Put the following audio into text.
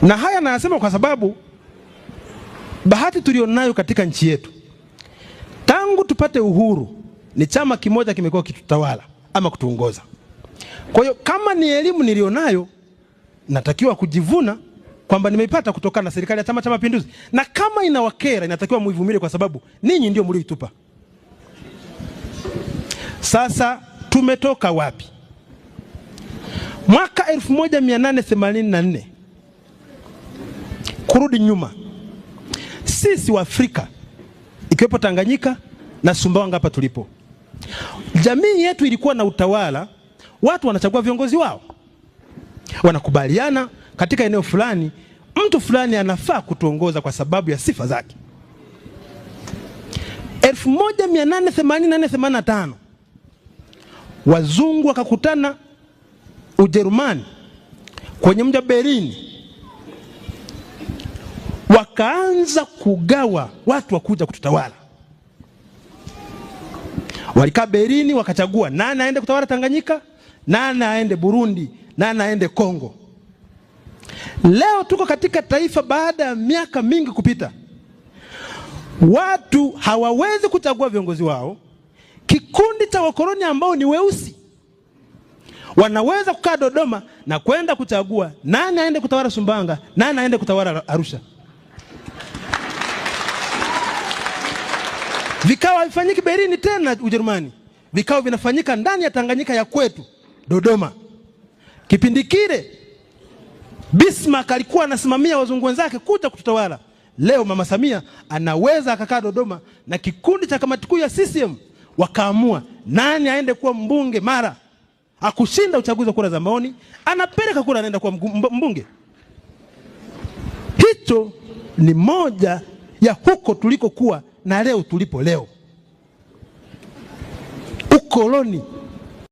Na haya nayasema kwa sababu bahati tulionayo katika nchi yetu, tangu tupate uhuru ni chama kimoja kimekuwa kitutawala ama kutuongoza. Kwa hiyo kama ni elimu nilionayo, natakiwa kujivuna kwamba nimeipata kutokana na serikali ya Chama cha Mapinduzi, na kama inawakera inatakiwa muivumilie, kwa sababu ninyi ndio mlioitupa. Sasa tumetoka wapi? Mwaka 1884 kurudi nyuma, sisi wa Afrika ikiwepo Tanganyika na Sumbawanga hapa tulipo, jamii yetu ilikuwa na utawala, watu wanachagua viongozi wao, wanakubaliana katika eneo fulani, mtu fulani anafaa kutuongoza kwa sababu ya sifa zake. 1884 85 wazungu wakakutana Ujerumani kwenye mji wa Berlin, wakaanza kugawa watu wa kuja kututawala. Walikaa Berlin wakachagua nani aende kutawala Tanganyika, nani aende Burundi, nani aende Kongo. Leo tuko katika taifa baada ya miaka mingi kupita, watu hawawezi kuchagua viongozi wao. Kikundi cha wakoloni ambao ni weusi wanaweza kukaa Dodoma na kwenda kuchagua nani aende kutawala Sumbawanga, nani aende kutawala Arusha. Vikao havifanyiki Berlin tena Ujerumani, vikao vinafanyika ndani ya Tanganyika ya kwetu Dodoma. Kipindi kile Bismarck alikuwa anasimamia wazungu wenzake kuja kututawala. Leo Mama Samia anaweza akakaa Dodoma na kikundi cha kamati kuu ya CCM wakaamua nani aende kuwa mbunge Mara. Akushinda uchaguzi wa kura za maoni, anapeleka kura, anaenda kuwa mbunge. Hicho ni moja ya huko tulikokuwa na leo tulipo leo. Ukoloni.